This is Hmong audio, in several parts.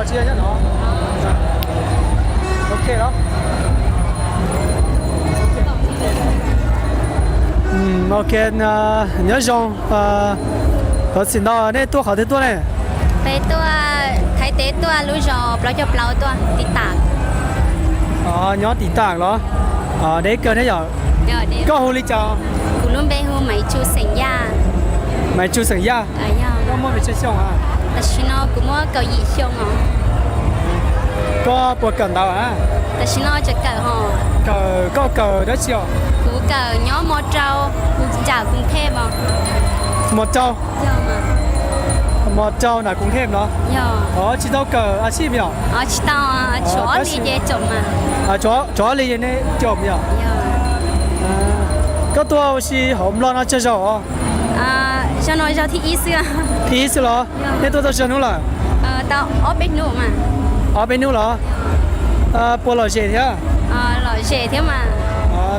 Tsis yog nyob no. Ok los. Ok, nyob zoo. Thov txim ntau, nej tuaj qhov twg tuaj ne? Peb tuaj Thaib teb tuaj lub zos plaub caug plaub tuaj Tiv Tam. Nyob Tiv Tam los? Deb kawg thiab yom. Koj hu li cas? Kuv lub npe hu Maiv Tsu xeem Yaj. Maiv Tsu xeem Yaj. Koj muaj pes tsawg xyoo? Tam sim no kuv muaj kaum yim xyoo os. Koj puas kawm ntawv? Tam sim no tseem kawm hos. Kawm, koj kawm dab tsi os? Kuv kawm nyob mos rau, kuv nram Koos Thej os. Mos rau? Mos rau nram Koos Thej no? Tsis tau kawm a sij yom? Tsis tau, tshuav ob li ces caum mas. Tshuav ob li nej caum yom? Koj tuaj ua si hauv Nplog no tsawg zaug os? Zaug no zaug thib ib xwb. Thib ib xwb los? Nej tuaj tau tsawg hnub lawm? Tau ob peb hnub mas. Ob peb hnub los? Puas lom zem thiab? Lom zem thiab mas.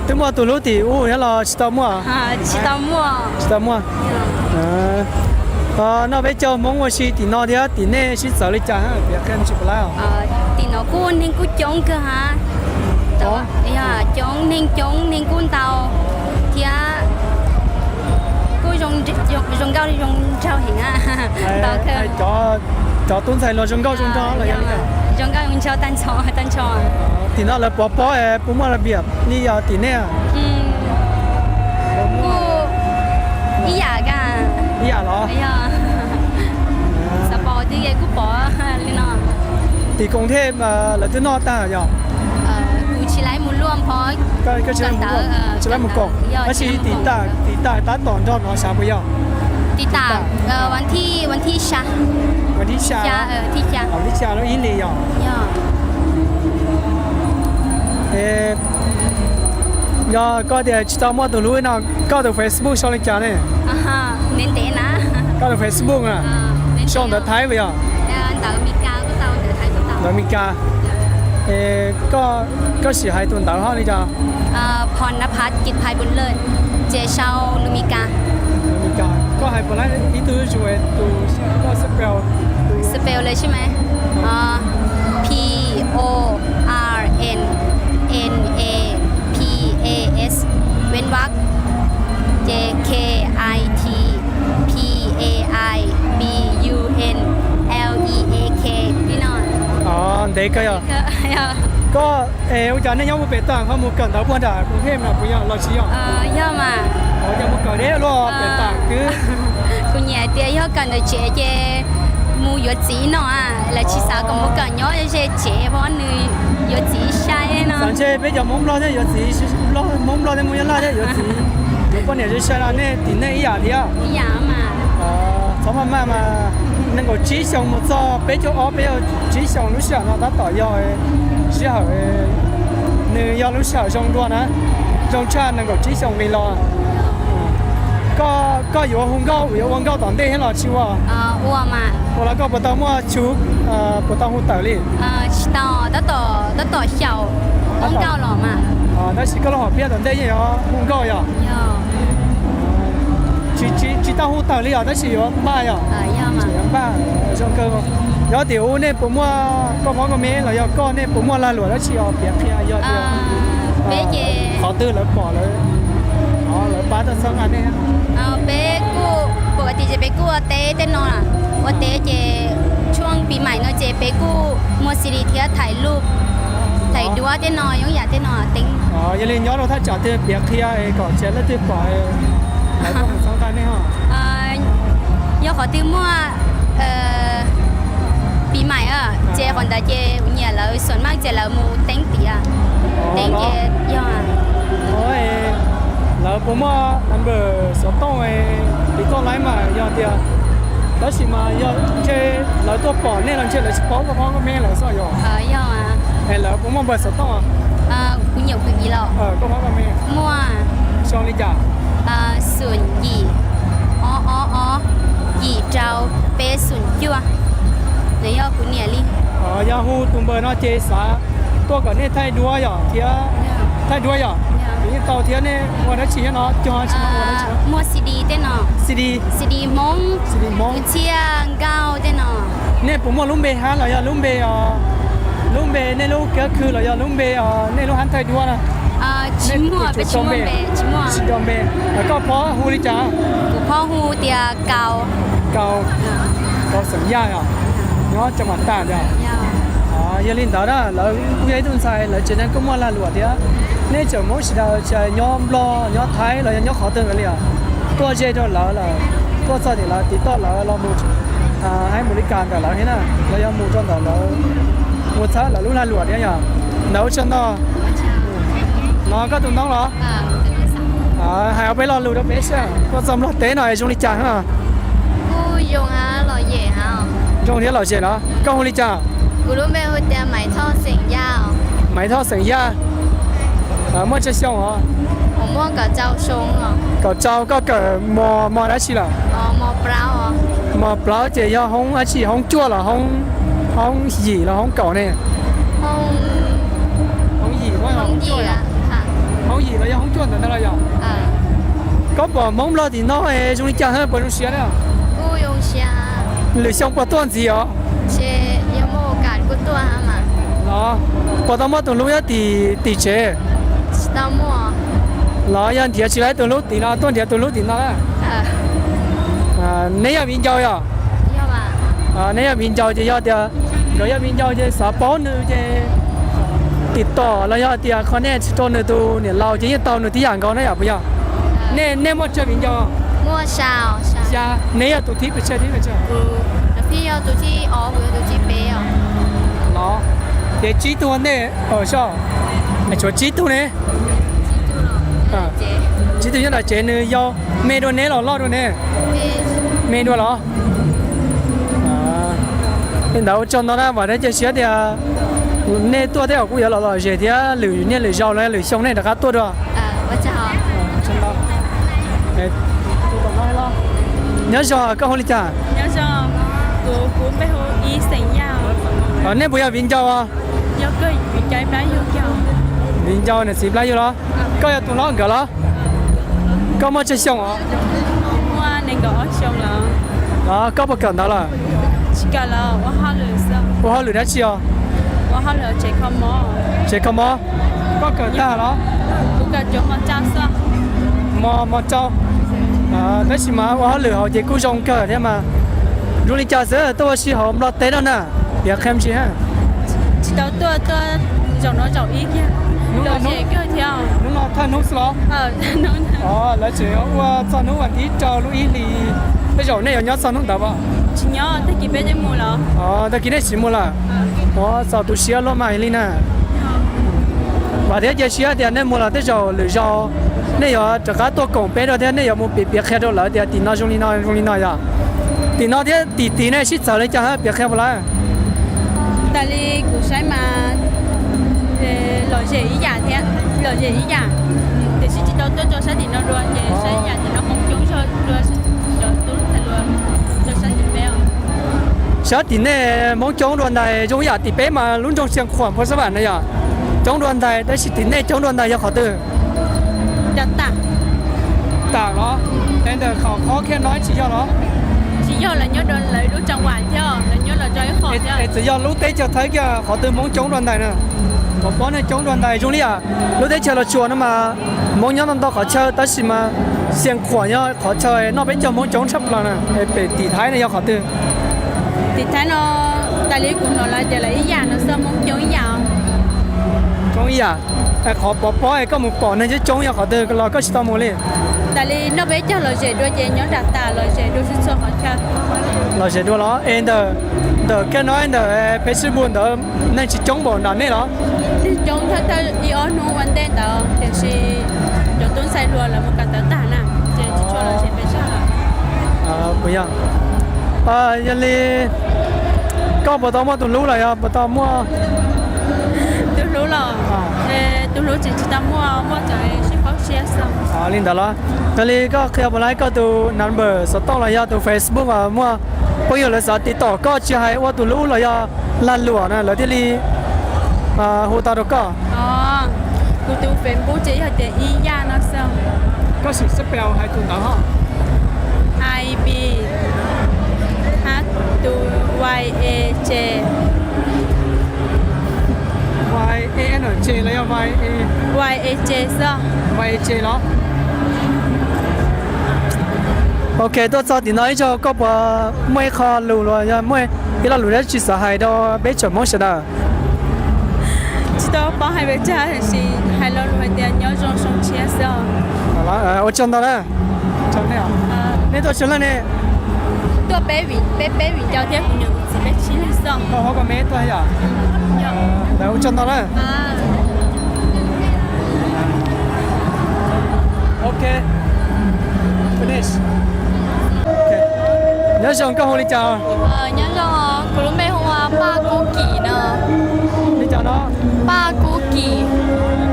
Twb muaj tus hlub tim ub thiab los tsis tau muaj? Tsis tau muaj. Tsis tau muaj. Noj peb caug Hmoob ua si tim no thiab tim nej sib txawv li cas? Piav qhia tsis puas laib. Tim no kuj neeg kuj coob kawg ha. Coob, neeg coob, neeg kuj ntau thiab kuj zoo nkauj zoo nraug heev. Cov tub ntxhais los zoo nkauj zoo nraug los yog li cas? Zoo nkauj zoo nraug tag nrho tag nrho. Tim no lawv pov pob puas muaj las piam li yog tim nej? Kuj ib yam, ib yam los? Xav pom twg kuj pom li no. Tim Koos Thej lawv twb noj tag yog? Kuv tsis laib mus luaj phov. Tsis laib mus koom. Tab sis tim tam, tim tam tab tom nrog no sav puas yog? Tim tam, vas thib, vas thib xya. Vas thib xya. Vas thib xya lub ib hlis yog? Yog koj tias tsis tau muaj tus hlub no, koj tus Facebook sau li cas ne? Ntev ntev na. Koj tus Facebook na, sau ntawv Thaib puas yog? Ntawv Mes Kas. Koj sim hais tus ntawv hos li cas? Phom Nab Phab Kis Phais Pus Lawm, ces sau lus Mes Kas. Koj hais puas laib ib tug zus tus, koj spell, spell lawm xwb mas. P O R N N A P A S เว้นวรรค ces K I T P A I B U N L E A K li no. Ntev kawg yog. Koj, ua cas nej nyob mus pem tag ho mus kawm ntawv puag nram Koos Thej no puas yog los tsis yog? Yog mas. Ua cas mus kawm deb luaj pem tag twb? Kuv nyiam tias yog kawm ntawm tsev ces mus yuav txiv no, lawv tsis xav kom mus kawm nyob ze tsev ho nws yuav txiv sai no. Xav ntshe peb cov Hmoob Nplog thiaj yuav txiv, Hmoob Nplog thiab Hmoob Nyab Laj thiaj yuav txiv, yuav poj niam sai sai no. Nej tim nej ib yam thiab? Ib yam mas. Txhob maj maj mas, nees nkaum tsib xyoo mus txog peb caug ob peb caug tsib xyoo lub sij hawm no tab tom yog sij hawm, nws yog lub sij hawm zoo dua na, zoo tshaj nees nkaum tsib xyoo li los. Koj yuav hu nkauj, yuav ua nkauj tom ntej thiab los tsis ua? Ua mas. Ua los koj puas tau muaj tshub, puas tau hu tawm li? Tsis tau, tab tom xyaum ua nkauj los mas. Tab sis koj lub hom phiaj tom ntej yeej yuav hu nkauj yog? Tsis tau hu tawm li os, tab sis yuav npaj yog? Yuav npaj, zoo kawg. Yog tias ub nej puas muaj koj mob koj me los yog koj nej puas muaj lag luam dab tsi os piav qhia yog tias qhov twg lawv pom lawv, lawv pab tau txhawb nqa nej. Peb kuj, pom tias ces peb kuj ua teb tej no, ua teb ces tshuaj pis maim no ces peb kuj muag xi di thiab thaim luj, thaim duab tej no, yooj yam tej no teeb. Yog li nyob rau thaj tsam twg piav qhia kom tsis leej twg pom, lawv pab txhawb nqa nej ho. Yog qhov twg muaj pis maim ces qhov ntawd ces kuv nyiam lawv xuam maj ces lawv mus teeb tiav. Teeb ces yog. Lawv puas muaj number xov tooj li koj laib mas yog tias, tab sis mas yog ntshe lawv tuaj pom nej los ntshe lawv tsis paub koj mob koj me lawm xwb yog? Yog. Es lawv puas muaj npawb xov tooj? Kuv nyiam kuv ib los. Koj mob koj me. Muaj. Xyoo li cas? Xoom yim, ob ob ob, yim rau, peb xoom cuaj. Nws yog kuv niam li. Yog hu tus npawb no ces xav tuaj kom nej thaij duab yom thiab, thaij duab yom, yeej tau thiab. Nej ua dab tsi thiab no? Cog tsi no ua dab tsi? Muag xi di tej no. Xi di? Xi di Hmoob, xi di Hmoob, txiaj nkauj tej no. Nej puas muaj lub npe hab los yog lub npe, lub npe nej lub kiab khw los yog lub npe, nej lub hab thaij duab na? Tsis muaj npe. Koj phob hu li cas? Kuv phob hu tias Kaus, Kaus xeem Yaj os, nyob Tsa Mas Tas os. Yog li ntawd na, lawv kuj yog ib tug ntxhais, lawv tsev neeg kuj muaj lag luam thiab. Nej tseem Hmoob sawv daws tsis hais nyob Nplog, nyob Thaib los yog nyob qhov twg li os, tuaj ze rau lawv lawm, tuaj txog tim lawv tiv toj lawv los mus, hais mus li cas ntawm lawv thiab na, los yog mus rau ntawm lawv, mus txhawb lawv lub lag luam thiab yog. Ntawd ua tsaug ntau. No koj tus noob los? Hais ob peb lo lus rau peb seb tuaj txog Nplog teb no es zoo li cas. Zoo thiab lom zem los? Koj hu li cas? Maiv Thoj xeem Yaj. Muaj tsawg xyoo os? Kaum rau. Koj kawm mos, mos dab tsi lawm? Mos plaub ces yog hoob dab tsi, hoob cuaj los hoob yim los hoob kaum ne? Hoob yim los yog hoob cuaj ntawd ntag los yog? Koj pom Hmoob Nplog tim no es zoo li cas, puas zoo siab na? Lwm xyoo puas tuaj ntxiv os? Los puas tau muaj tus hlub nyob tim, tim tsev? Los yog nrhiav tsis tau tus hlub tim no, tuaj nrhiav tus hlub tim no na. Neb yog viv ncaus yog? Neb yog viv ncaus ces yog tias nkawd yog viv ncaus ces xav paub nws ces tim tom los yog tias qhov nej tsis tau nws tus niam laus ces yeej tau nws tib yam nkaus na yom, puas yog? Nej, nej muaj tsawg viv ncaus? Xya. Neb yog tus thib pes tsawg, thib pes tsawg? Los ces tsib tug nej, tshuav tsib tug ne. Tsib tug nyob tom tsev, nws yau, me dua neb los loj dua neb? Me dua los? Li ntawd ua tsaug ntau na, vam thiab cia siab tias nej tuaj tej zaum kuj yuav los lom zem thiab lwm niaj lwm zaus los lwm xyoo nej rov qab tuaj dua. Nyob zoo, koj hu li cas? Nej puas yog viv ncaus? Viv ncaus niam txiv plab yug los? Koj yog tus hlob nkawd los? Koj muaj tsawg xyoo os? Koj puas kawm ntawv lawm? Ua hauj lwm dab tsi os? Tsev kho mob. Koj kawm tag los? Mos, mos rau. Tab sis mas ua hauj lwm hauv ces kuj zoo kawg thiab mas. Zoo li cas xwb tuaj ua si hauv Nplog teb no na? Piav qhia me ntsis. Tsis tau tuaj, tuaj zaum no zaum ib kiag. Lom zem kawg thiab. Hnub no thawj hnub xwb los? Lawv tseem ua txog hnub vas thib rau lub ib hlis, tej zaum nej yuav nyob txog hnub ntawd as? Tsis nyob, tag kis peb twb mus lawm. Tag kis nej tsiv mus lawm. Txaus tu siab luaj mas li na. Vam thiab cia siab tias nej mus los tej zaum lwm zaus nej yuav rov qab tuaj koom peb dua thiab nej yuav mus piav, piav qhia rau lawv tias tim no zoo li no zoo li no yog. Tim no thiab tim tid nej sib txawv li cas, piav qhia puas lawm? Tas li kuv saib mas lom zem ib yam thiab, lom zem ib yam, tiam sis tsis tau tuaj rau sab tim no dua ces saib yam tim no hmoob coob zog dua, cov tub ntxhais hluas rau sab tim peb. Sab tim nej hmoob coob dua ntais zoo yam tim peb mas lub nroog Xiav Khuam Phuv Xab Vam na yog coob dua ntais, tab sis tim nej coob dua ntais yog qhov twg? Tam los, es ntawm qhov qhov kiag no tsis yog los? Tsis yog, lawv nyob dua lawv lub tseem vam thiab, lawv nyob los rau ib qho thiab. Es txawm yog lub teb chaws Thaib kiag qhov twg hmoob coob dua ntais na? Pov pob nej coob dua ntais zoo li yam lub teb chaws Los Tsuas no mas hmoob nyob ntau ntau qhov chaw, tab sis mas Xiav Khuam yog qhov chaw noj peb caug hmoob coob tshaj plaws na. Es pem tim Thaib no yog qhov twg? Tim Thaib no tas li kuv hnov lawv tias lawv ib yam no xwb, hmoob coob ib yam. Coob ib yam. Qhov pov pob es koj mus pom neeg coob coob yog qhov twg los koj tsis tau mus li? Tas li noj peb caug lom zem dua ces nyob nram tas lom zem dua txhua txhua qhov chaw. Lom zem dua los? Es ntawm, ntawm kiag no ntawm Facebook ntawd neeg tsis coob npaum nram nej los? Neeg coob thawj thawj ib ob hnub ua ntej ntawd, tiam sis cov tub ntxhais hluas lawv mus kawm ntawv tag na, ces tsis tshua lom zem pes tsawg lawm. Puas yog? Yog li koj puas tau muaj tus hlub los yog puas tau muaj? Tus hlub los? Tus hlub tseem tsis tau muaj, muaj tsam sib paub siab xwb. Li ntawd los? Yog li koj qhia puas laib koj tus number xov tooj los yog tus Facebook, muaj phooj ywg lawv xav tiv tom koj tsis hais ua tus hlub los yog lag luam na lawv thiaj li hu tau rau koj? Kuv tus Facebook ces yog tias ib yam no xwb. Koj sim spell hais tus ntawd ho. I B, hab tus Y A J. Y A N J los yog Y A? Y A J xwb. Y A J los? Ok, tuaj txog tim no ib zaug koj puas muaj ib qho lus los yog muaj ib lo lus dab tsi xav hais rau peb tsoom Hmoob sawv daws? Tsis tau paub hais pes tsawg, tiam sis hais lo lus hais tias nyob zoo xyoo tshiab xwb. Ua tsaug ntau na. Nej tuaj tsawg leej ne? Tuaj peb, peb viv ncaus thiab kuv niam kuv txiv peb tsib leeg xwb. Koj hlob koj me tuaj yom? Ntawd ua tsaug ntau na. Ok. Finish. Nyob zoo, koj hu li cas? Nyob zoo, kuv lub npe hu ua Paj Kub Kim no. Li cas no? Paj Kub Kim.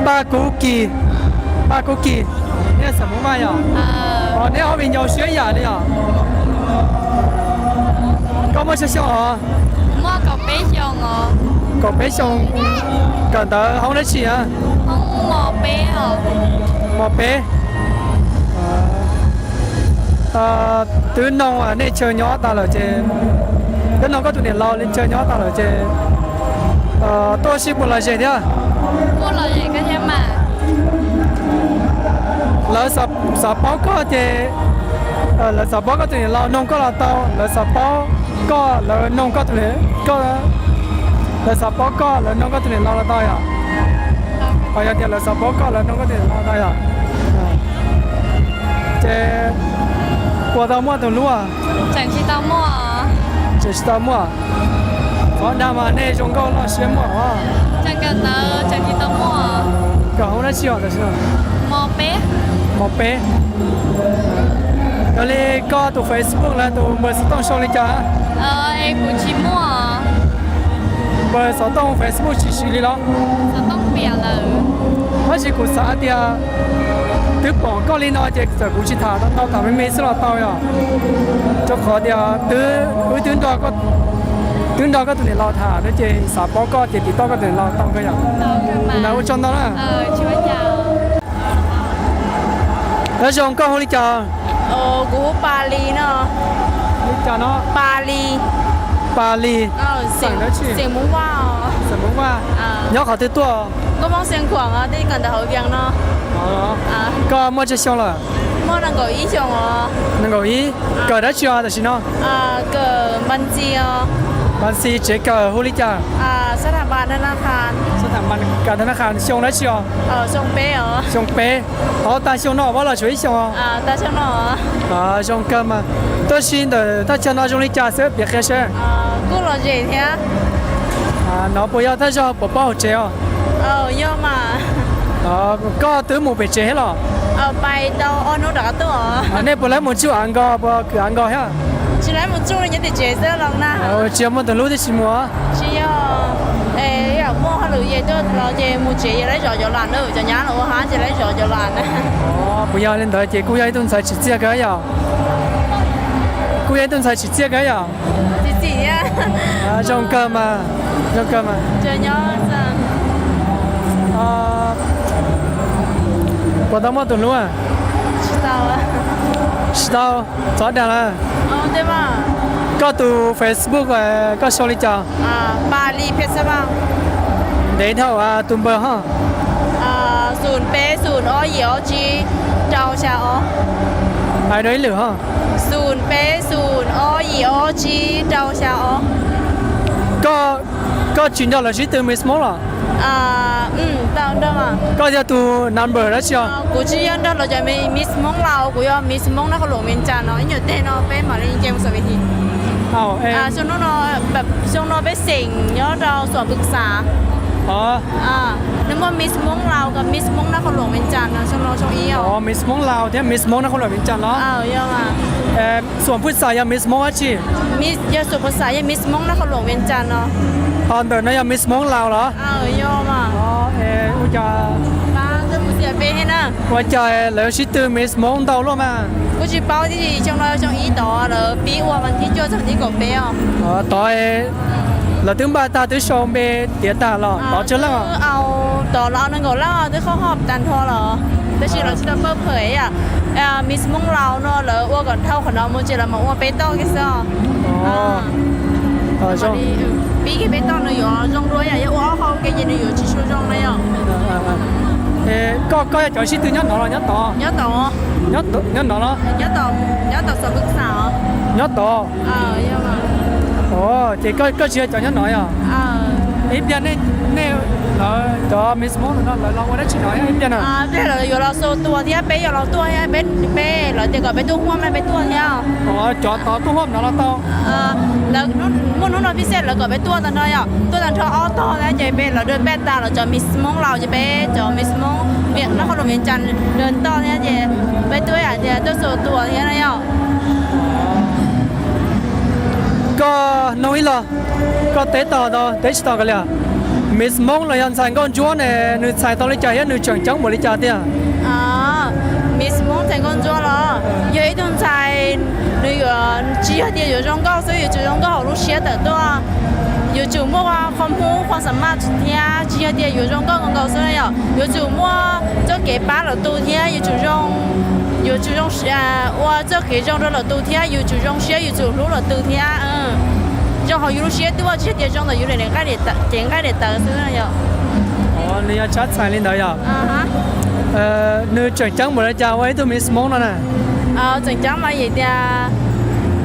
Paj Kub Kim. Paj Kub Kim. Nej xeem Hmoob Vaj yom? Os, neb ob viv ncaus siab ib yam li os. Koj muaj tsawg xyoo os? Muaj kaum peb xyoo os. Kaum peb xyoo. Kawm ntawv hoob dab tsi a? Hoob mos peb os. Mos peb. Twb noog nej chaw nyob tas lawm ces, twb noog koj tus niam laus li chaw nyob tas lawm ces, tuaj sib puas lom zem thiab? Puas lom zem kawg thiab mas. Lawv xav paub koj ces, lawv xav paub koj tus niam laus noog koj los tau, lawv xav paub koj lawv noog koj tus niam, koj, lawv xav paub koj lawv noog koj tus niam laus los tau yom? Ho yog tias lawv xav paub koj lawv noog koj tus niam laus los tau yom? Ces puas tau muaj tus hlub? Tseem tsis tau muaj. Tseem tsis tau muaj. Qhov dag mas nej zoo nkauj loj siab muaj os. Tseem kawm ntawv tseem tsis tau muaj. Kawm hoob dab tsi os tam sim no? Mos peb. Mos peb. Yog li koj tus Facebook los tus npawb xov tooj sau li cas? Es kuv tsis muaj. Npawb xov tooj Facebook tsis siv li los? Xov tooj piam lawm. Tab sis kuv xav tias twb pom koj li no ces txawm kuv tsis tham tau, tham me me xwb los tau yom. Rau qhov tias twb, wb twb nrog koj tus niam laus tham no ces xav paub koj ces tiv tauj koj tus niam laus tau kawg yom. Ntawd ua tsaug ntau na. Nyob zoo, koj hu li cas? Kuv hu Pas Lis no. Li cas no? Pas Lis. Pas Lis. Xeem Hmoob Vaj. Xeem Hmoob Vaj. Nyob qhov twg tuaj? Nkauj Hmoob Xeev Khuam, twb kawm ntawv hauv Vias no. Koj muaj tsawg xyoo lawm? Muaj nees nkaum ib xyoo os. Nees nkaum ib. Kawm dab tsi os tam sim no? Kawm npas ntxi os. Npas ntxi tsev kawm hu li cas? Sab tham npas thab naj qhas. Sab tham npas thab naj qhas. Xyoo dab tsi os? Xyoo peb os. Xyoo peb. Hov, tag xyoo no los tshuav ib xyoo os? Tag xyoo no. Zoo kawg mas. Tab sis ntawm thaj chaw no zoo li cas xwb piav qhia seb. Kuj lom zem thiab. No puas yog thaj zog puas paub hauv tsev os? Yog mas. Koj twb mus pem tsev thiab los? Pais tau ob hnub rov qab tuaj. Nej puas laib mus tsuj av nkos, puas kwv av nkos thiab? Tsis laib mus tsuj li, nyob tim tsev xwb los na. Tsis yog muaj tus hlub thiaj tsis mus? Tsis yog, yam muaj hauj lwm ces tuaj los ces mus tsev ces laib zov cov lam na, cov nyab los ua hab ces laib zov cov lam na. Puas yog li ntawd ces kuj yog ib tug ntxhais tsim txiaj kawg yom? Kuj yog ib tug ntxhais tsim txiaj kawg yom? Tsim txiaj. Zoo kawg mas, zoo kawg mas. Puas tau muaj tus hlub? Tsis tau. Txhob dag lawm. Koj tus Facebook koj sau li cas? Ntev dhau tus npawb ho. Xum peb xum ob yim ob tsib rau xya ob. Hais dua ib lwm ho. Xum peb xum ob yim ob tsib rau xya ob. Koj, koj tsis nrog lawv sib tw Miss Hmoob los? Koj yog tus number dab tsi os? Kuv tsis yog nrog lawv cov Miss Hmoob Laus, kuv yog Miss Hmoob Naj Khoos Luam Vias Cas no, ib nyuag teg no peb mam li nce mus xav vim. Xyoo no, xyoo no peb xeem nyob rau Xuam Pwm Xas. Nws muaj Miss Hmoob Laus kom Miss Hmoob Naj Khoos Luam Vias Cas no, xyoo no xyoo ib os. Miss Hmoob Laus thiab Miss Hmoob Naj Khoos Luam Vias Cas los? Xuam Pwm Xas yog Miss Hmoob dab tsi? Yog Xuam Pwm Xas yog Miss Hmoob Naj Khoos Luam Vias Cas no. Ho ntawm no yog Miss Hmoob Laus los? Ua cas, ua cas lawv sib tw Miss Hmoob ntau luaj mas? Kuv tsis paub tiam sis xyoo no xyoo ib tod lawv pib ua mas thib cuaj txog thib kaum peb os. Tod lawv twb npaj tag twb sau npe tiav tag los tod tsawg leej? Tod lawv nees nkaum leej twb qhoj hoj tag nrho los, tab sis lawv tsis tau pawj phawm ib yam. Miss Hmoob Laus no lawv ua kom dhau qhov no mus ces lawv mam ua peb toj kiag xwb os. Zoo. Pib kiag peb toj nws yuav zoo dua yom, yog ua ob hau ke ces nws yuav tsis tshua zoo na yom. Koj, koj yog cov sib tw nyob no los nyob tod? Nyob tod. Nyob no los? Nyob tod, nyob tod xav pw xav os. Nyob tod. Ces koj, koj tsis yog cov nyob no yom? Ib pliag nej, nej, lawv cov Miss Hmoob no lawv los ua dab tsi no ib pliag na? Pliag lawv yuav los xus tuas thiab peb yuav los tuaj thiab, peb, peb lawv tias kom peb tuaj huaj no peb tuaj thiab. Cov tod tuaj huaj no los tau? Lawv muaj hnub no pib xej lawv kom peb tuaj tag nrho yom, tuaj tag nrho ob tog thiab ces peb lawv dua peb tas lawv cov Miss Hmoob los ces peb cov Miss Hmoob Viam Naj Qhov Lus Viam Cas dua toj thiab ces peb tuaj yam tias tuaj xus tuas thiab na yom. Koj nug ib los, koj teb tau tau teb tsis tau kav liam. Miss Hmoob los yog ntxhais nkauj ntsuab ne, nws txhais tau li cas thiab nws tseem ceeb npaum li cas tiag? Miss Hmoob ntxhais nkauj ntsuab los yog ib tug ntxhais, nws yuav tsis yog tias yuav zoo nkauj xwb, yuav tsum zoo nkauj hauv lub siab tawm tuaj, yuav tsum muaj qhov hmub qhov xam maj thiab tsis yog tias yuav zoo nkauj nkaus xwb na yom, yuav tsum muaj txoj kev pab lwm tus thiab yuav tsum zoo, yuav tsum zoo ua txoj kev zoo rau lwm tus thiab yuav tsum zoo siab yuav tsum hlub lwm tus thiab zoo hauv yus lub siab tuaj tsis yog tias zoo ntawm yus cev nqaij daim tawv xwb na yom. Nws yog tsab txhais li ntawd yom. Nws tseem ceeb npaum li cas ua ib tug Miss Hmoob no na? Tseem ceeb mas yog tias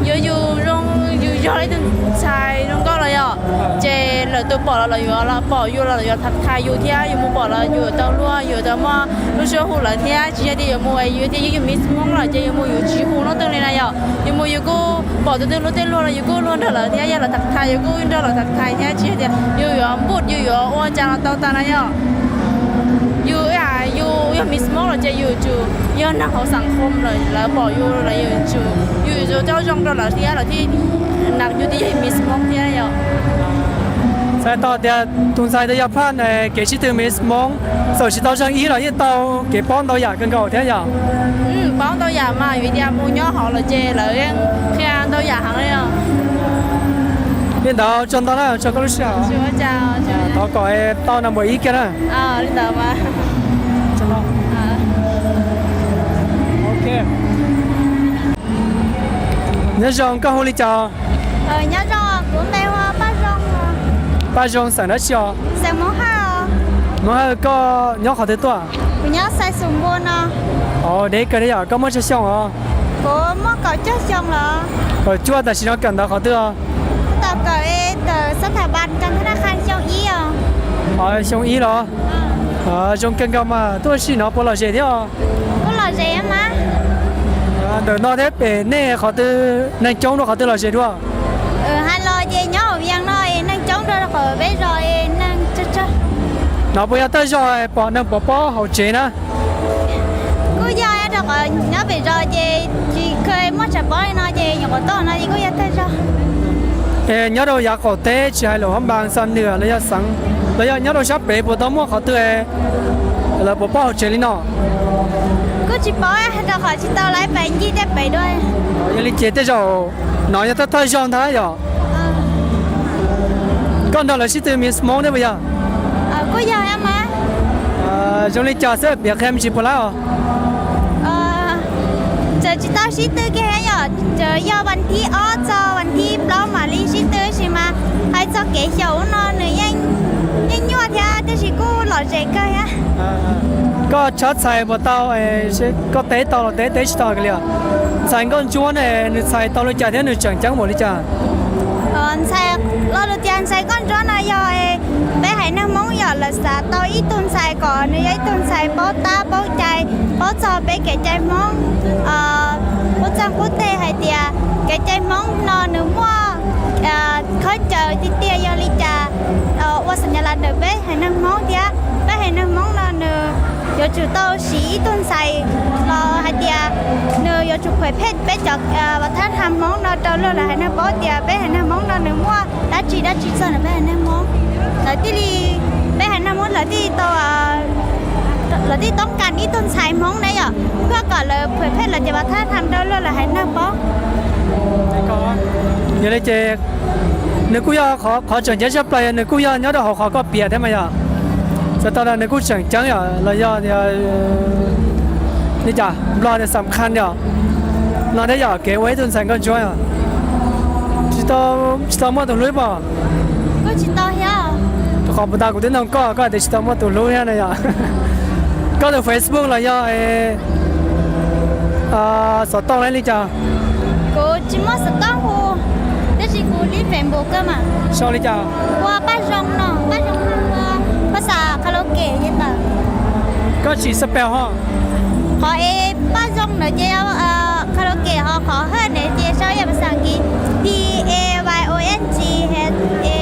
yuav yus zoo, yus yog ib tug ntxhais zoo nkauj los yom, ces lwm tus pom los lawv yuav los pom yus los lawv yuav tham thais yus thiab yus mus pom los yus tau luag yus tau muaj lub suab hu lawv thiab tsis yog tias yuav mus yus tias yus yog Miss Hmoob lawm ces yus mus yus tsis hu leej twg li na yom, yus mus yus kuj pom tus twg hlub tej luag los yus kuj luag nrog lawv thiab yog lawv tham thais yus kuj nrog lawv tham thais thiab tsis yog tias yus yuav nput yus yuav ua cas los tau tas na yom. Yus, yus yog Miss Hmoob los ces yus tsum yog neeg hauv xeem Hmoob lawm lawv pom yus los yus tsum, yus yuav coj zoo rau lawv thiab lawv thiaj nam yus tias yog Miss Hmoob thiab yom. Txhais tau tias tus ntxhais ntawd yog phaj kev sib tw Miss Hmoob, txawm tsis tau zeeg ib los yeej tau kev paub ntau yam kawg nkaus thiab yom. Paub ntau yam mas vim tias mus nyob hauv lawm ces lawv yeej qhia ntau yam heev li os. Li ntawd tsaug ntau na, tsaug koj lub sij hawm. Thov kom tau naj npam ib kiag na. Nyob zoo, koj hu li cas? Nyob zoo, kuv npe hu ua Paj Zoo. Paj Zoo, xeem dab tsi os? Xeem Hmoob Hawj. Hmoob Hawj, koj nyob qhov twg tuaj? Kuv nyob Xais Xus Npua no. Dev kawg li yom, koj muaj tsawg xyoo os? Kuv muaj kaum cuaj xyoo lawm. Kaum cuaj, tam sim no kawm ntawv qhov twg os? Kuv tau kawm tawm xab tha pas kas thab naj qha xyoo ib os. Xyoo ib los? Zoo kawg nkaus mas, tuaj sim no puas lom zem thiab os? Kuj lom zem mas. Ntawm no thiab pem nej qhov twg neeg coob dua qhov twg lom zem dua? Hais los ces nyob hauv Vias no es neeg coob dua rau qhov peb zos es neeg tsawg tsawg. No puas yog thawj zaug pom neeg pov pob hauv tsev na? Kuj yog, rau qhov nyob pem zos ces tsis kheev muaj tshav pob li no ces nyuam qhuav tuaj no ces kuj yog thawj zaug. Es nyob rau yav qaum teb tsis hais lawm hab npas xa nwm los yog xeev, los yog nyob rau sab pem puas tau muaj qhov twg lawv pov pob hauv tsev li no? Kuj tsis paub, rau qhov tsis tau lawv pem ncig tej pem dua. Yog li ces tej zaum no yog thawj thawj zaug ntag yom? Koj nrog lawv sib tw Miss Hmoob thiab puas yog? Kuj yog mas. Zoo li cas xwb, piav qhia me ntsis puas lawm os? Txawm tsis tau sib tw kiag thiab yom, txawm yog vas thib ob txog vas thib plaub mam li sib tw sis mas hais txog kev xyaum no nws yeej nyuaj thiab tab sis kuj lom zem kawg thiab. Koj tshab txhais puas tau, koj teb tau los teb, teb tsis tau kiag li os? Ntxhais nkauj ntsuab ne, nws txhais tau li cas thiab nws tseem ceeb npaum li cas? Ntxhais, lo lus tias ntxhais nkauj ntsuab no yog peb haiv neeg Hmoob yom, lawv xav tau ib tug ntxhais kom nws yog ib tug ntxhais paub tab paub cai, paub txog peb kev cai Hmoob, qub txeeg qub teg hais tias kev cai Hmoob no nws muaj khaub ncaws tiag tiag yog li cas, ua xam nyas las ntawm peb haiv neeg Hmoob thiab peb haiv neeg Hmoob no nws yuav tsum tau siv ib tug ntxhais los hais tias nws yuav tsum phem phem peb cov vaj thab tham Hmoob no rau luag lawv haiv neeg paub tias peb haiv neeg Hmoob no nws muaj dab tsi dab tsi txog nws peb haiv neeg Hmoob. Lawv thiaj li, peb haiv neeg Hmoob lawv thiaj tau, lawv thiaj toob kas ib tug ntxhais Hmoob ne yom, koj kom lawv phem phem lawv cov vaj thab tham rau luag lawv haiv neeg paub. Yog li ces nws kuj yog qhov tseem ceeb tshaj plaws, nws kuj yog nyob rau hauv qhov koj piav thiab mas yom. Txhais tau tias nws kuj tseem ceeb yom, los yog li cas Nplog tias xam khas yom, no thiab yom, kev ua ib tug ntxhais nkauj ntsuab yom. Tsis Tsis tau, tsis tau muaj tus hlub pom? Kuj tsis tau thiab. Rau qhov puag ta kuv twb nug koj, koj hais tias tsis tau muaj tus hlub thiab na yom. Koj tus Facebook los yog xov tooj li cas? Kuv tsis muaj xov tooj hu, tab sis kuv li Facebook kawg mas. Sau li cas? Ua Paj Zoo no, Paj Zoo no, phas xas karaoke ces tawm. Koj tsis spell ho? Qhov es Paj Zoo ntawd ces karaoke, ho qhov H ntawd ces sau yam phas xas Askiv, P A Y O N G H A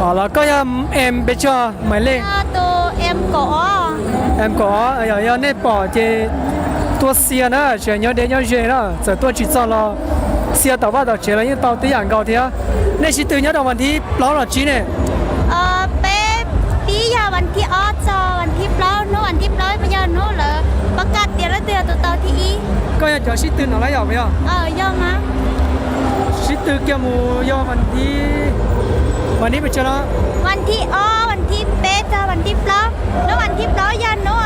R. Los koj yog em pes tsawg, mais lej? Tus em kaum ob. Em kaum ob, yog nej pom ces tuaj xia na, tsis nyob deb nyob ze na, txawm tuaj tsis txog los xia tom vaj tom tsev los yeej tau tib yam nkaus thiab. Nej sib tw nyob rau vas thib plaub los tsib ne? Peb pib yog vas thib ob txog vas thib plaub, hnub vas thib plaub yog hnub lawv pab kaj tias leej twg yog tus tau thib ib. Koj yog cov sib tw no los yog puas yog? Yog mas. Sib tw kiag mus yog vas thib, vas thib pes tsawg no? Vas thib ob, vas thib peb txog vas thib plaub. Hnub vas thib plaub yog hnub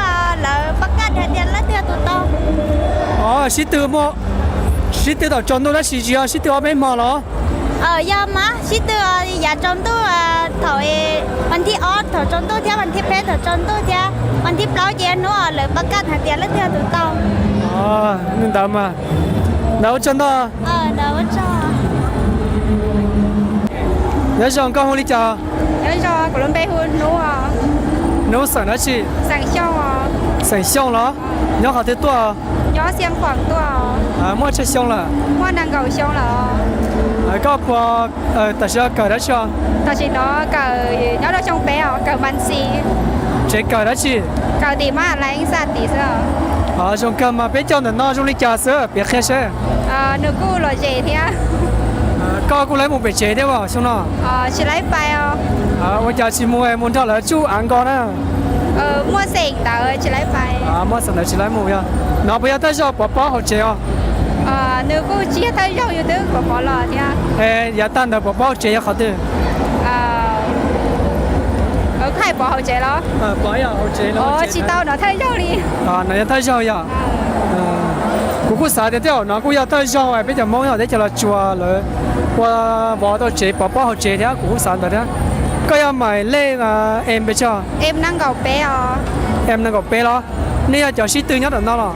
lawv pab kaj hais tias leej twg yog tus tau. Sib tw, sib tw thaum tsaus ntuj tab sis tsis yog sib tw ob peb hmo los? Yog mas, sib tw yav tsaus ntuj thaum vas thib ob thaum tsaus ntuj thiab vas thib peb thaum tsaus ntuj thiab vas thib plaub ces hnub lawv pab kaj hais tias leej twg yog tus tau. Li ntawd mas, ntawd ua tsaug ntau. Nyob zoo, koj hu li cas? Nyob zoo, kuv lub npe hu Hnub. Hnub xeem dab tsi? Xeem Xyooj los? Nyob qhov twg tuaj? Nyob Xeev Khuam tuaj. Muaj tsawg xyoo lawm? Muaj nees nkaum xyoo lawm. Koj puas, tam sim no kawm dab tsi? Tam sim no kawm, nyob rau xyoo peb os, kawm mas xis. Tsev kawm dab tsi? Kawm tim Mab Leeb xab tim xwb. Zoo kawg mas, peb caug ntawm no zoo li cas xwb piav qhia seb. Nws kuj lom zem thiab. Koj kuj laib mus pem tsev thiab os xyoo no? Tsis laib pais os. Ua cas tsis mus, mus nrog lawv tsuj av nko na? Muaj xeem ntawd tsis laib pais. Muaj xeem ntawd tsis laib mus yog. No puas yog thawj zaug Pov paub hauv tsev os? Nws kuj tsis yog thawj zaug, yus twb pov pov los thiab. Yav tag ntawd Pov paub hauv tsev yog qhov twg? Koj hais Pov hauv tsev los? Tsis tau nov thawj zaug li. No yog thawj zaug yog? Kuv kuj xav tias tej zaum no kuj yog thawj zaug peb cov Hmoob nyob teb chaws Los Tsuas lawv ua vov tau tsev Pov paub hauv tsev thiab, kuv kuj xav ntawd thiab. Koj yog mais lej em pes tsawg? Em nees nkaum peb os. Em nees nkaum peb los? Nej yog cov sib tw nyob tom no los?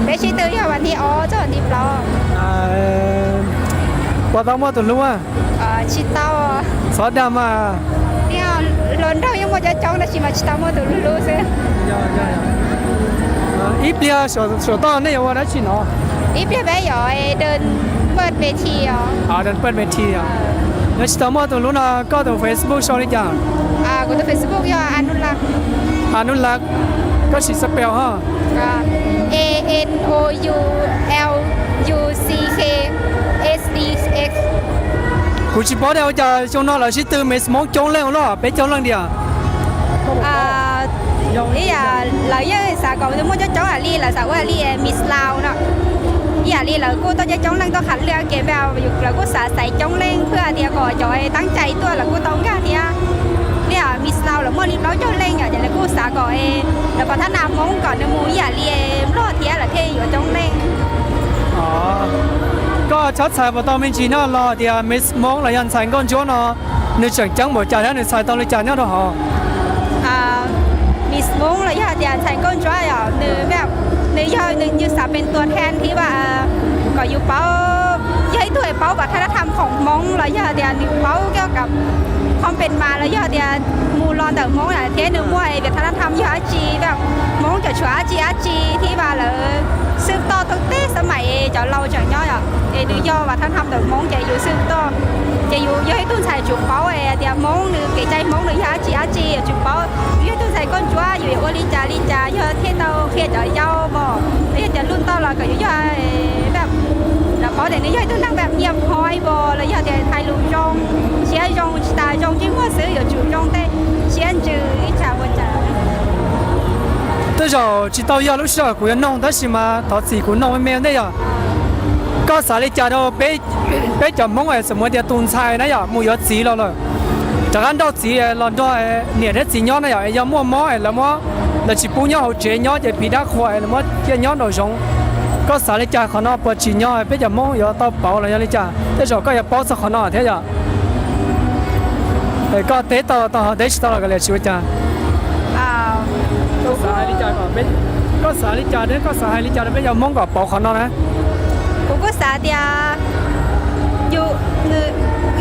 Peb sib tw yog vas thib ob txog vas thib plaub. Puas tau muaj tus hlub? Tsis tau. Txhob dag mas. Hluas nraug yeej muaj coob coob tab sis mas tsis tau muaj tus hlub xwb. Ib pliag saum toj nej yuav ua dab tsi no? Ib pliag peb yuav ua paj me thi os. Ua paj me thi os. Yog tsis tau muaj tus hlub no koj tus Facebook sau li cas? Kuv tus Facebook yog Anulak. Anulak, koj sim spell ho. A N O U L U C K S D X. Kuv tsis paub tias ua cas xyoo no lawv sib tw Miss Hmoob coob leej ua luaj peb caug leej tiag. Ib yam lawv yeej xav kom muaj coob coob ua li, lawv xav ua li Miss Lao no. Ib yam li lawv kuj tau coob coob leej tuaj qhia lwm kev npe, lawv kuj xav xaiv coob leej thiab tias kom cov teeb cai tuaj lawv kuj tau nkag thiab. Li Miss Lao lawv muaj li plaub caug leej yom, ces lawv kuj xav kom lawv pov thab nas Hmoob kom nws mus ib yam li Nplog thiab lawv thiaj yuav coob leej. Koj txhob txhais puas tau me ntsis no los tias Miss Hmoob los yog ntxhais nkauj ntsuab no, nws tseem ceeb npaum cas thiab nws txhais tau li cas nyob rau hauv? Miss Hmoob los yog tias ntxhais nkauj ntsuab yom, nws, nws yog, nws xav pes tuas theej thiab kom yus paub, yog ib tug paub pov thab nas khoom Hmoob los yog tias nws paub kiag kom qhov pes mas los yog tias mus los ntawm Hmoob thiab nws muaj pov thab nas yog dab tsi, Hmoob cov tshuav dab tsi dab tsi thiab lawv xwb toj tau tej xab maim cov laus tseem nyob yom, es nws yog pov thab nas ntawm Hmoob ces yus xwb toj, ces yus yog ib tug ntxhais tsum paub tias Hmoob nws kev cai Hmoob nws yog dab tsi dab tsi yuav tsum paub. Yus yog ib tug ntxhais nkauj ntsuab yus yuav ua li cas li cas, yog thiaj tau qhia cov yau mos, yog tias luj toj los kom yus yog paub tias nws yog ib tug neeg nyiam hoi mos los yog tias hais lus zoo, siab zoo tsis tas zoo ntsej muag xwb, yuav tsum zoo tej siab ntsws ib tsam ua cas. Tej zaum tsis tau yog lub sij hawm kuv yuav noog tab sis mas thov txim kuv noog me me ua ntej yog, koj xav li cas rau peb cov Hmoob es xam muaj tias tus ntxhais na yom mus yuav txiv los lawm, rov qab nrauj txiv los nrog niam thiab txiv nyob na yom, es yog muaj mob es lawv muab, lawv tsis pub nyob hauv tsev nyob ces phiv dab qhuas es lawv muab cia nyob nraum zoov, Koj xav li cas qhov no, puas tsim nyog peb cov Hmoob yuav tau pauv los yog li cas? Tej zaum koj yuav paub txog qhov no thiab yom. Koj teb tau tau ho teb tsis tau los kav liam, tsis ua cas. Koj xav hais li cas, koj xav li cas thiab koj xav hais li cas rau peb cov Hmoob kom pauv qhov no na? Kuv kuj xav tias yus,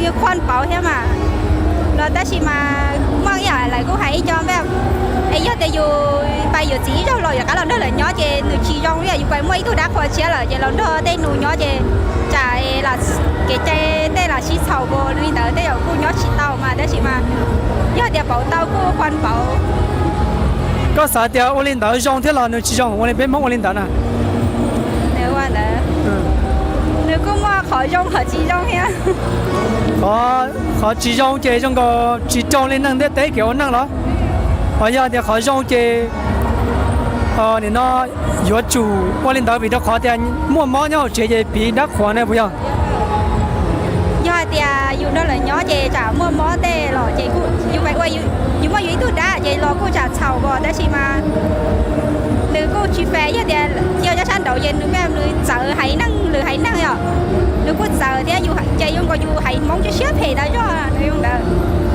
yus qhuas pauv thiab mas, los tab sis mas muaj ib yam lawv kuj hais ib co npe, es yog tias yus pais yuav txiv ib zaug los yuav rov qab los nrog lawv nyob ces nws tsis zoo li yus pais muaj ib tug dab qhua tshiab lawm ces los nrog tej nus nyob ces tsam kev cai tej los sib txhaum npaum li ntawd tej zaum kuj nyob tsis tau mas, tab sis mas yog tias pauv tau kuj qhuas pauv. Koj xav tias ua li ntawd zoo thiab los nws tsis zoo ua li peb Hmoob ua li ntawd na? Nws ua ntawd, nws kuj muaj qhov zoo qhov tsis zoo thiab. Qhov tsis zoo ces zoo nkaus tsis raug li neeg ntiaj teb kev ua neej los? Ho yog tias qhov zoo ces nim no yuav tsum ua li ntawd vim rau qhov tias muaj mob nyob hauv tsev ces piv dab qhuas ne puas yog? Yog hais tias yus nrog lawv nyob ces tsam muaj mob tej los ces yus pais ua, yus muaj yus ib tug dab ces los kuj tsam txhaum npaum tab sis mas nws kuj tsis fais, yog tias cia cov sab nraud ces nws pheej nws txawv haiv neeg lwm haiv neeg yom. Nws kuj txawv thiab, yus ces zoo nkaus yus haiv Hmoob siab siab phem tas zog nws zoo ntawd,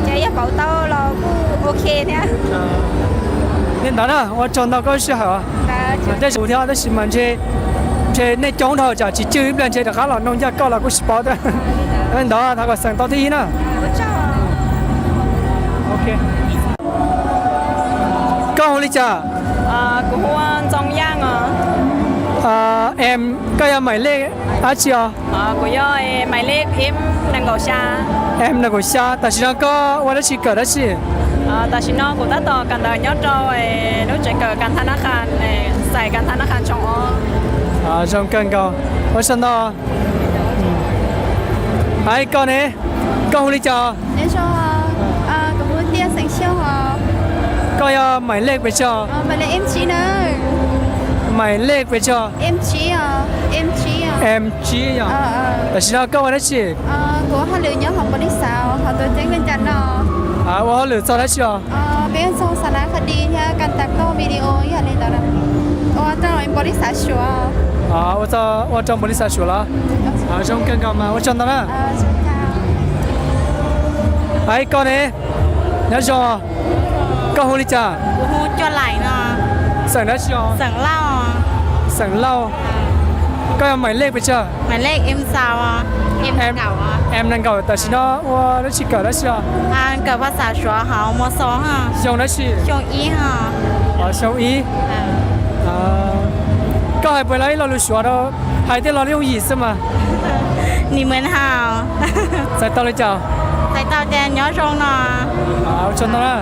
ces yog pauv tau los kuj ok thiab. Li ntawd na, ua tsaug ntau koj sij hawm. Tej zaum thiab tab sis mas ntshe, ntshe nej coob dhau tsam tsis cwj ib pliag ntshe rov qab los nug ncaj koj los kuj tsis paub thiab. Li ntawd thov kom xeem tau thib ib na. Koj hu li cas? Kuv hu Ntxoo Yaj os. Em, koj yog maiv lej dab tsi os? Kuv yog maiv lej em nees nkaum xya. Em nees nkaum xya, tam sim no koj ua dab tsi, kawm dab tsi? Tam sim no kuv tab tom kawm ntawv nyob rau lub tsev kawm kas thas nab qhas, xais kas thas nab qhas tshooj ob. Zoo kawg nkaus, ua tsaug ntau. Hais koj ne, koj hu li cas? Koj yog maiv lej pes tsawg? Maiv lej pes tsawg? Em tsib yom. Tam sim no koj ua dab tsi? Ua hauj lwm txog dab tsi os? Ua rau npaum li xav suav los? Zoo kawg nkaus mas, ua tsaug ntau na. Hais koj ne, nyob zoo, koj hu li cas? Xeem dab tsi os? Xeem Lauj. Koj yog maiv lej pes tsawg? Em nees nkaum, tam sim no ua dab tsi, kawm dab tsi os? Xyoo dab tsi? Xyoo ib. Koj hais puas laib lo lus suav rau, hais tej lo lus yooj yim xwb mas. Txais tau li cas? Txais tau tias nyob zoo no. Ua tsaug ntau na.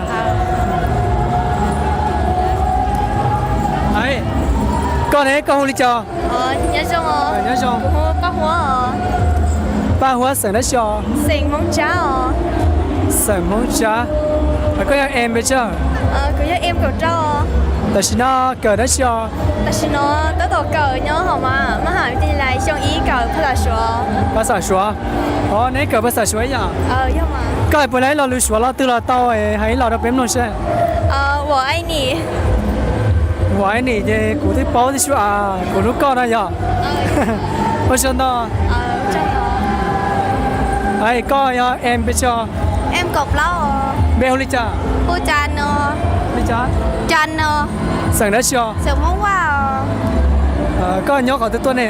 Koj ne, koj hu li cas? Nyob zoo. Paj Huab, xeem dab tsi os? Xeem Hmoob Tsab. Koj yog em pes tsawg? Tam sim no kawm dab tsi os? Tam sim no tab tom kawm nyob hauv maj, maj ham xyoo ib kawm phas xas suav. Phas xas suav. Os, neb kawm phas xas suav ib yam. Koj hais puas laib lo lus suav lo twg los tau, hais ib lo rau peb mloog seb. Ua aib nim ces kuv twb paub tib si as, kuv hlub koj no yog. Ua tsaug ntau. Koj yog em pes tsawg? Npe hu li cas? Li cas? Xeem dab tsi os? Koj nyob qhov twg tuaj ne?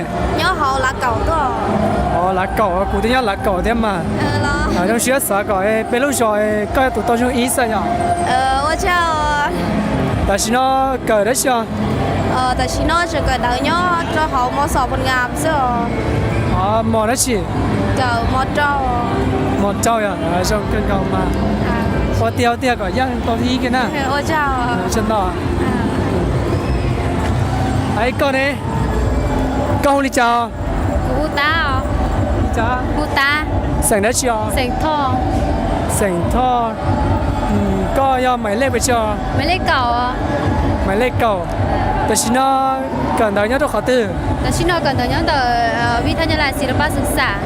Lav Kaum, kuv twb nyob Lav Kaum thiab mas. Zoo siab xav kom peb lub zos koj yuav tsum tau zoo ib xwb yom. Tam sim no kawm dab tsi os? Tam sim no tseem kawm ntawv nyob rau hauv mos xos pos nga xwb. Mos dab tsi? Mos rau yom, zoo kawg nkaus mas. Ua tiag ua tiag kom yeej tau thib ib kiag na. Ua tsaug ntau. Hais koj ne, koj hu li cas? Hu Tab. Xeem dab tsi os? Xeem Thoj. Koj yog maiv lej pes tsawg? Maiv lej kaum. Tam sim no kawm ntawv nyob rau qhov twg? Tam sim no kawm ntawv nyob ntawm Vij Thaj Nyab Laj Xis Las Pab Xwm Xam.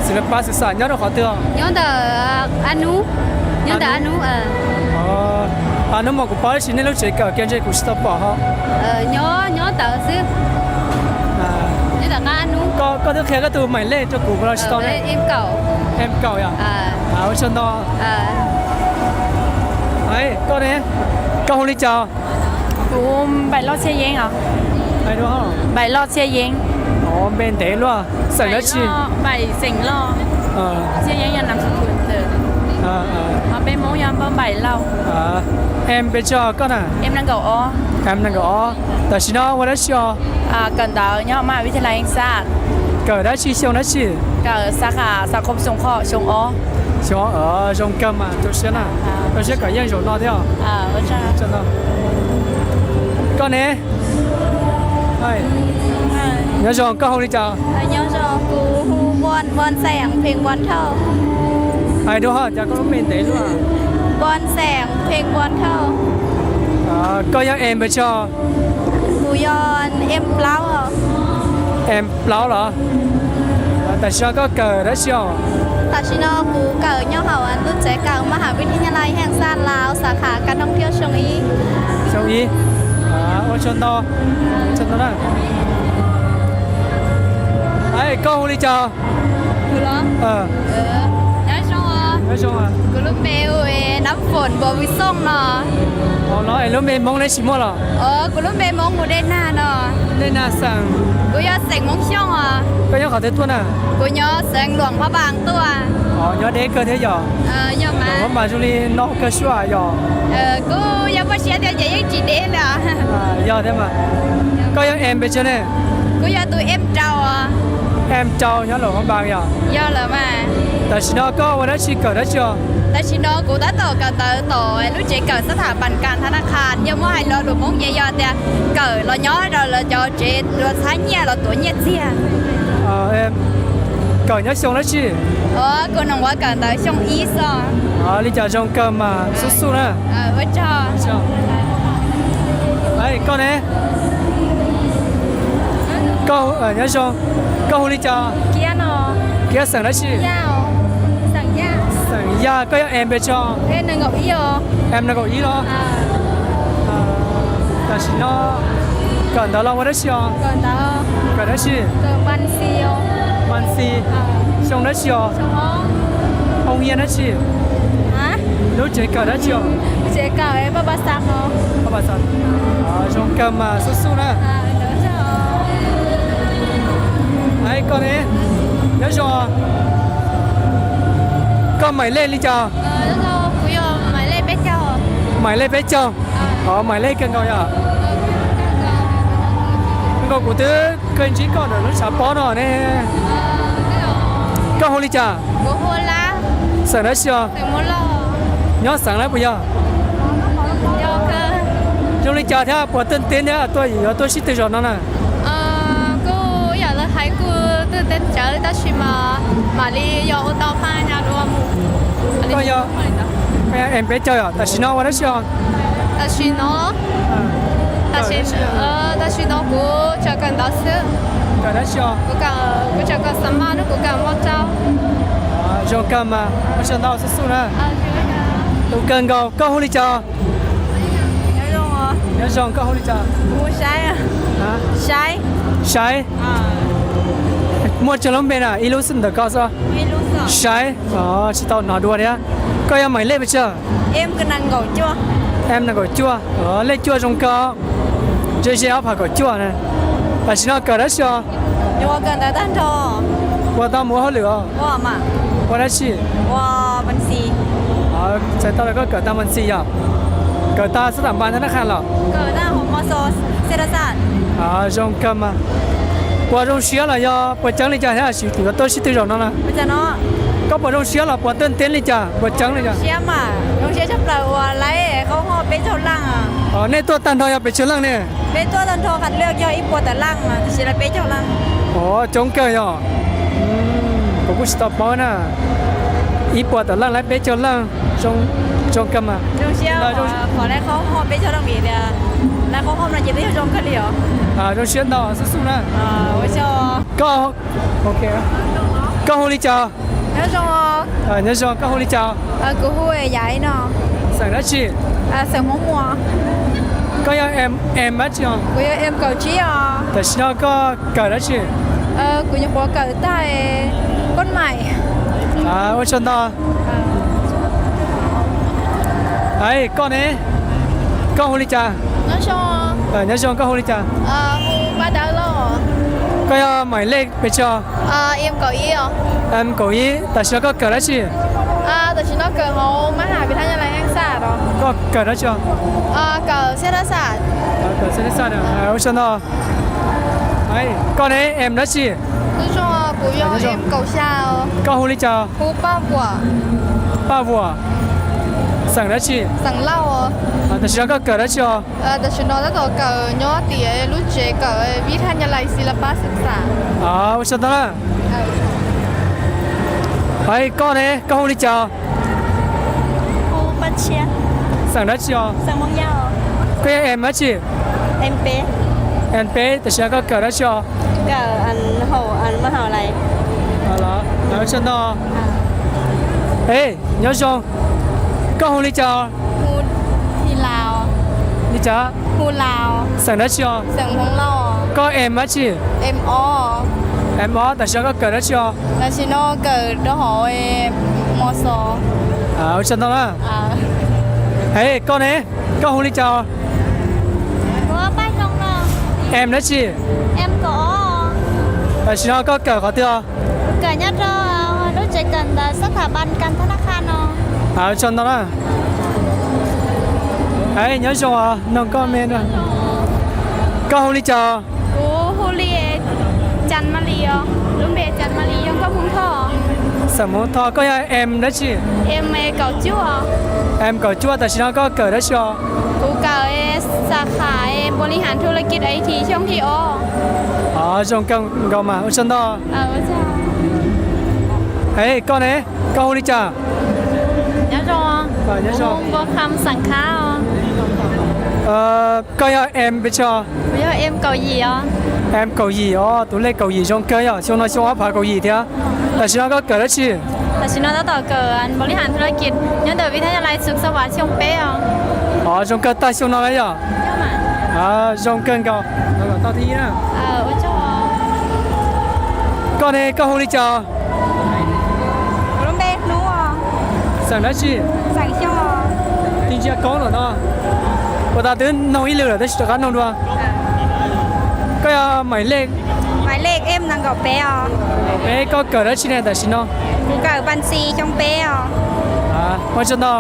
Xis Las Pab Xwm Xam nyob rau qhov twg? Nyob ntawm Ab Nub. Nyob ntawm Ab Nub. Ab Nub mas kuv paub tab sis nej lub tsev kawm kiag ntshe kuv tsis tau pom ho. Nyob nyob ntawd xwb. Koj, koj twb qhia koj tus maim lej rau kuv los tsis tau ne? Em kaum yog. Ua tsaug ntau. Koj ne, koj hu li cas? Kuv Npaim Loj Txhiaj Yeeb os. Npaim Loj Txhiaj Yeeb. Npe ntev luaj. Xeem dab tsi? Em pes tsawg koj na? Em nees nkaum ob. Tam sim no ua dab tsi os? Kawm ntawv nyob hauv maj vib thij lais Heej Xaj. Kawm dab tsi xyoo dab tsi? Kawm xab qhas xab khoom xyoo qhov xyoo ob. Xyoo ob, zoo kawg mas, rau siab na. Rau siab kawm yeej zaum no thiab os. Koj ne? Nyob zoo, koj hu li cas? Nyob zoo, kuv hu Npon, Npon Xeem, Pheej Npon Thauj. Hais dua ho, cas koj lub npe ntev luaj. Npon Xeem, Pheej Npon Thauj. Koj yog em pes tsawg? Kuv yog em plaub. Em plaub los? Tam sim no koj kawm dab tsi os? Tam sim no kuv kawm nyob hauv lub tsev kawm maj has vib thib nyab laj Heej Xaj Laus, xab qhas kas noog thiab xyoo ib. Xyoo ib. Ua tsaug ntau. Ua tsaug ntau na. Koj hu li cas? Nyob zoo, kuv lub npe hu Nab Foom Npos Vwj Xooj no. Los es lub npe Hmoob neb tsis muaj los? Kuv lub npe Hmoob hu Dej Nag no. Dej Nag xeem? Kuv yog xeem Hmoob Xyooj os. Koj nyob qhov twg tuaj na? Kuv nyob xeev Luam Phaj Npaas tuaj. Nyob deb kawg thiab yog? Luam Phaj Npaas zoo li no kawg suab yog? Kuj yog muaj siab thiab ces yeej tsis deb li. Yog thiab mas. Koj yog em pes tsawg ne? Kuv yog tus em rau. Em rau nyob Luam Phaj Npaas yog? Yog lawm mas. Tam sim no koj ua dab tsi, kawm dab tsi os? Tam sim no kuv tab tom kawm ntawv tom lub tsev kawm xab tham npas kas thab naj qhas, yog muab hais lo lus Hmoob ces yog tias kawm los nyob rau lawv cov tsev los txhab nyiaj los tuav nyiaj txiag. Kawm nyob xyoo dab tsi? Kuv nyuam qhuav kawm ntawv xyoo ib xwb. Li cas zoo kawg mas xub xub na. Ua tsaug. Koj ne? Koj, nyob zoo, koj hu li cas? Kiab no. Kiab xeem dab tsi? Xeem Yaj. Koj yog em pes tsawg? Em nees nkaum ib los? Tam sim no kawm ntawv los ua dab tsi os? Kawm dab tsi? Mas Xis. Xyoo dab tsi os? Hoo yia dab tsi? Lub tsev kawm dab tsi os? Zoo kawg mas xub xub na. Koj ne? Nyob zoo. Koj maim lej li cas? Maim lej peb caug. Maim lej kawg nkaus yom? Kawg nkaus, kuv twb kawg ntsib koj ntawm lub tshav pob no ne. Koj hu li cas? Xeem dab tsi os? Nyob xeev lawm puas yog? Zoo li cas thiab puas tuaj teb thiab tuaj yuav tuaj sib tw zaum no na? Kuj yam li hais kuj tuaj teb cawv tab sis mas mam li yog ua tau pab nyab dua mus. Koj yog, koj yog em peb caug yom, tam sim no ua dab tsi os? Tam sim no, tam sim no kuv tseem kawm ntawv xwb. Kawm dab tsi os? Kuv tseem kawm xa mas, kuv kawm mo rau. Zoo kawg mas, ua tsaug ntau, xub xub na. Tus kawg nkaus, koj hu li cas? Nyob zoo, koj hu li cas? Saib. Muaj tsawg lub npe na, ib lub xwb ntawm koj xwb? Saib, tsis tau hnov dua thiab. Koj yog maim lej pes tsawg? Em nees nkaum cuaj. Lej cuaj zoo kawg. Ze ze ob phav kaum cuaj na. Tam sim no kawm dab tsi os? Ua tau mus ua hauj lwm os? Ua dab tsi? Txhais tau tias koj kawm tag mas xis yom? Kawm tag xab tham npas thab naj qha los? Zoo kawg mas. Puas zoo siab los yog puas ceeb li cas thiab sim yuav tuaj sib tw zaum no na? Koj puas zoo siab los puas tuaj teb li cas, puas ceeb li cas? Nej tuaj tag nrho yog pes tsawg leej ne? Coob kawg yog. Kuv kuj tsis tau paub na. Ib puas tawm leej lawv peb caug leej. Zoo kawg mas. Zoo siab ntau, xub xub na. Koj hu li cas? Nyob zoo, koj hu li cas? Xeem dab tsi? Koj yog em dab tsi os? Tam sim no koj kawm dab tsi? Kuv nyuam qhuav kawm tag koj maim. Ua tsaug ntau. Koj ne, koj hu li cas? Nyob zoo, koj hu li cas? Koj yog maim lej pes tsawg? Em kaum ib, tam sim no koj kawm dab tsi? Tam sim no kawm hauv mab ham Việt Nam Airlines Hang Sa. Koj kawm dab tsi? Kawm xab dab xas. Ua tsaug ntau. Koj ne, em dab tsi? Kuv yog em kaum xya. Koj hu li cas? Hu Paj Vuam. Paj Vuam. Xeem dab tsi? Xeem Lauj. Tam sim no koj kawm dab tsi os? Tam sim no tab tom kawm nyob tias lub tsev kawm Vib Thaj Nyab Laj Xis Las Pab Xeem Xas. Ua tsaug ntau na. Koj ne, koj hu li cas? Xeem dab tsi os? Koj yog em dab tsi? Em peb, tam sim no koj kawm dab tsi os? Ua tsaug ntau. Nyob zoo, koj hu li cas? Li cas? Xeem dab tsi os? Koj em dab tsi? Em ob, tam sim no koj kawm dab tsi os? Tam sim no kawm rau hauv mos xos. Ua tsaug ntau na. Koj ne, koj hu li cas? Em dab tsi? Tam sim no koj kawm qhov twg os? Kawm nyob rau lub tsev kawm ntawv xab tham npas kas thab nab qha no. Ua tsaug ntau na. Nyob zoo os, noog koj me no. Koj hu li cas? Kuv hu li Cas Mas Lis os, lub npe Cas Mas Lis, yog nkauj Hmoob Thoj. Xeem Hmoob Thoj, koj yog em dab tsi? Em kaum cuaj. Em kaum cuaj, tam sim no koj kawm dab tsi os? Kuv kawm xab tham npau li has thu la kij ai thi xyoo thib ob. Zoo kawg nkaus mas, ua tsaug ntau. Koj ne, koj hu li cas? Nyob zoo, npau kham xeem khab. Koj yog em pes tsawg? Kuv yog em kaum yim os. Em kaum yim os, tus lej kaum yim zoo kawg yom, xyoo no xyoo ob phav kaum yim thiab. Tam sim no koj kawm dab tsi? Tam sim no tab tom kawm npau li has thu la kij nyob ntawm Vib Thaj Nyab Laj Xeem Xas Vas xyoo peb os. Zoo kawg, tag xyoo no lawm yom. Zoo kawg nkaus, tau thib ib na. Koj ne, koj hu li cas? Kuv lub npe Hnub. Xeem dab tsi? Xeem Xyooj. Ti ntsia koob lawm no. Ua tas twb noog ib lwm lawm tab sis rov qab noog dua. Koj yog maim lej? Maim lej em nees nkaum peb os. Peb, koj kawm dab tsi ne tam sim no? Kuv kawm pas xis xyoo peb os. Ua tsaug ntau.